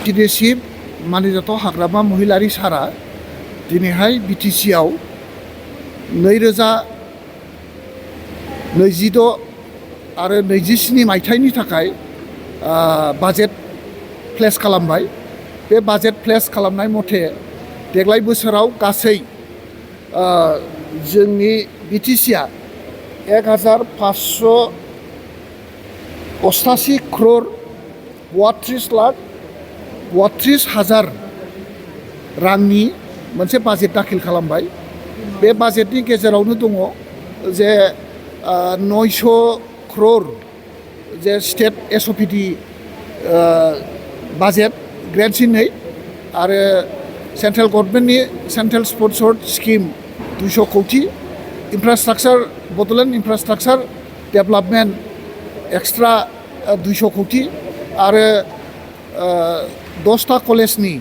गिदिरसिम मानिजाथाव हाग्रामा महिलारि सारा दिनैहाय बिटिसिआव 2026 आरो 27 मायथाइनि थाखाय बाजेट प्लेस खालामबाय। बे बाजेट प्लेस खालामनाय मथे देग्लाय बोसोराव गासै जोंनि बिटिसिआ 1588 crore 32,32,000 रांनि मोनसे बाजेट दाखिल खालामबाय। बे बाजेटनि गेजेरावनो दङ जे 900 crore जे स्टेट एसअपिडि बाजेट ग्रेड C2 आरो सेन्ट्रेल गभर्नमेन्टनि सेन्ट्रेल स्पन्सर्ड स्किम 200 कौटि, इनफ्रास्ट्राक्चार बड'लेण्ड इनफ्रास्ट्राक्चार डेभेलपमेन्ट एक्सट्रा 200 कौटि आरो 10टा कलेजनि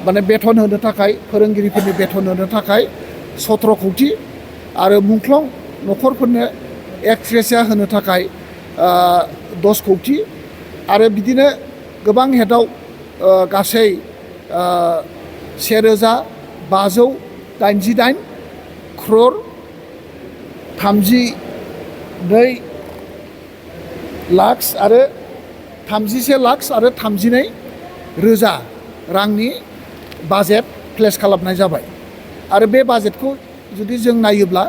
माने बेथन होनो थाखाय फोरोंगिरिफोरनि बेथन होनो थाखाय 17 कौटि आरो मुंख्लं न'खरफोरनो एक्सग्रेसिया होनो थाखाय 10 कौटि आरो बिदिनो गोबां हेडआव गासै 1588 crore 32 लाख आरो 31 लाख आरो 32 रोजा रांनि बाजेट प्लेस खालामनाय जाबाय। आरो बे बाजेटखौ जुदि जों नायोब्ला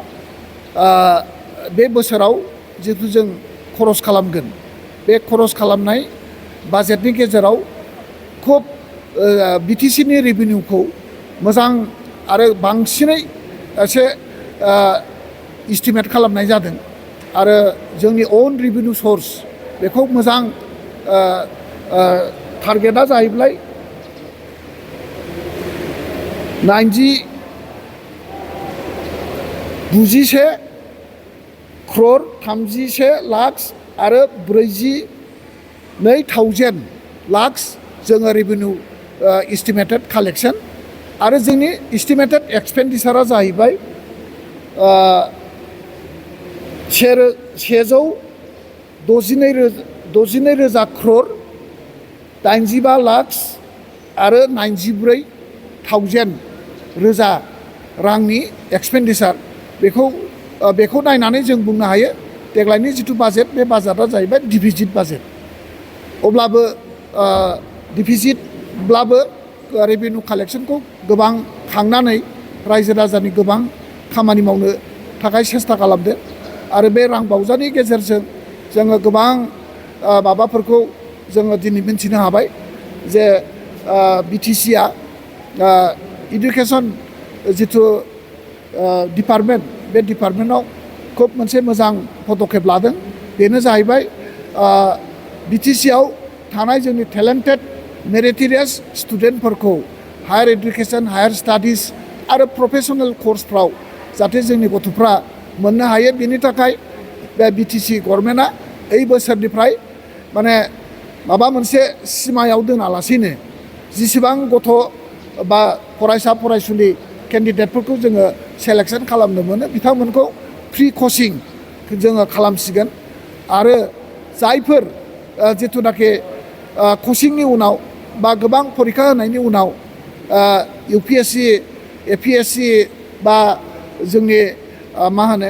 बे बोसोराव जितु जों खरस खालामगोन, बे खरस खालामनाय बाजेटनि गेजेराव खुब बिटिसिनि रेभिनिउखौ मोजां आरो बांसिनै एसे इस्टिमेट खालामनाय जादों आरो जोंनि अन रेभिनिउ सर्स बेखौ मोजां टारगेटआ जाहैबाय 91 crore 31 लाख आरो 42,000 लाख जोङो रेभिनिउ इस्टिमेटेड कालेक्शन आरो जोंनि इस्टिमेटेड एक्सपेन्डिचारा जाहैबाय 162,000 crore 85 लाख आरो 94,000 रोजा रांनि एक्सपेन्डिचार। बेखौ नायनानै जों बुंनो हायो देग्लायनि जिथु बाजेट, बे बाजेटआ जाहैबाय डिफिसिट बाजेट। अब्लाबो डिफिसिटब्लाबो रेभिनिउ कालेक्शनखौ गोबां खांनानै रायजो राजानि गोबां खामानि मावनो थाखाय सेस्था खालामदों आरो बे रां बावजानि गेजेरजों जोङो गोबां माबाफोरखौ जोङो दिनै मिन्थिनो हाबाय जे बिटिसिआ इडुकेसन जिथु डिपार्टमेन्ट, बे डिपार्टमेन्टआव खुब मोनसे मोजां पदक्षेप लादों। बेनो जाहैबाय बिटिसिआव थानाय जोंनि टेलेन्टेड मेरिटरियास स्टुडेन्टफोरखौ हायार एडुकेसन, हायार स्टाडिज आरो प्रफेसनेल कर्सफ्राव जाहाथे जोंनि गथ'फ्रा मोननो हायो, बेनि थाखाय बे बिटिसि गभर्नमेन्टआ এই बोसोरनिफ्राय माने माबा मोनसे सिमायाव दोनालासिनो जिसिबां गथ' बा फरायसा फरायसुलि केन्डिडेटफोरखौ जोङो सेलेक्सन खालामनो मोनो बिथांमोनखौ फ्रि कचिं जोङो खालामसिगोन आरो जायफोर जिथुनाखि कचिंनि उनाव बा गोबां फरिखा होनायनि उनाव UPSC, APSC बा जोंनि मा होनो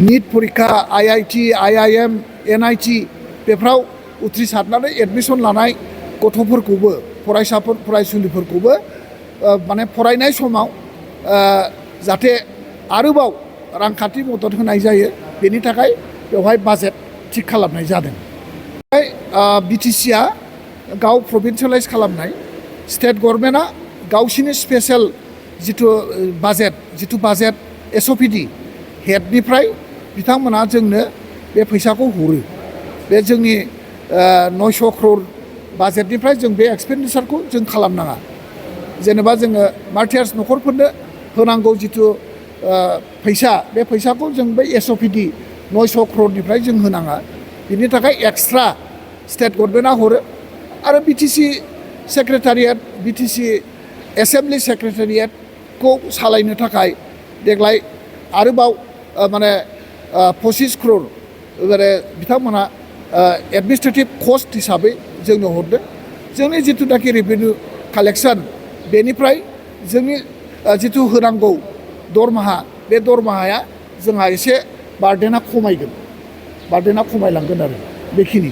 निट फरिखा, IIT, IIM, NIT बेफ्राव उथ्रिसारनानै एडमिसन लानाय गथ'फोरखौबो, फरायसाफोर फरायसुलिफोरखौबो माने फरायनाय समाव जाहाथे आरोबाव रांखान्थि मदद होनाय जायो, बेनि थाखाय बेवहाय बाजेट थिक खालामनाय जादों। बिटिसिआ गाव प्रभिन्सियेलाइज खालामनाय, स्टेट गभर्नमेन्टआ गावसिनि स्पेशेल जिथु बाजेट एसअपिडि हेडनिफ्राय बिथांमोना जोंनो बे फैसाखौ हरो। बे जोंनि 900 crore बाजेटनिफ्राय जों बे एक्सपेन्डिचारखौ जों खालामनाङा। जेनेबा जोङो मार्टियार्स न'खरफोरनो होनांगौ जिथु फैसा, बे फैसाखौ जों बै एसअपिडि 900 crore जों होनाङा। बिनि थाखाय एक्सट्रा स्टेट गभर्नमेन्टआ हरो आरो बिटिसि सेक्रेटारियेट, बिटिसि एसेम्बलि सेक्रेटारियेटखौ सालायनो थाखाय देग्लाय आरोबाव माने 25 crore बिथांमोना एडमिनिस्ट्रेटिभ कस्ट हिसाबै जोंनो हरदों जोंनि जिथुनाखि रेभिनिउ कालेकसन बेनिफ्राय जोंनि जिथु होनांगौ दरमाहा बे दरमाहाया जोंहा एसे बार्डेना खमायगोन बार्डेना खमायलांगोन आरो बेखिनि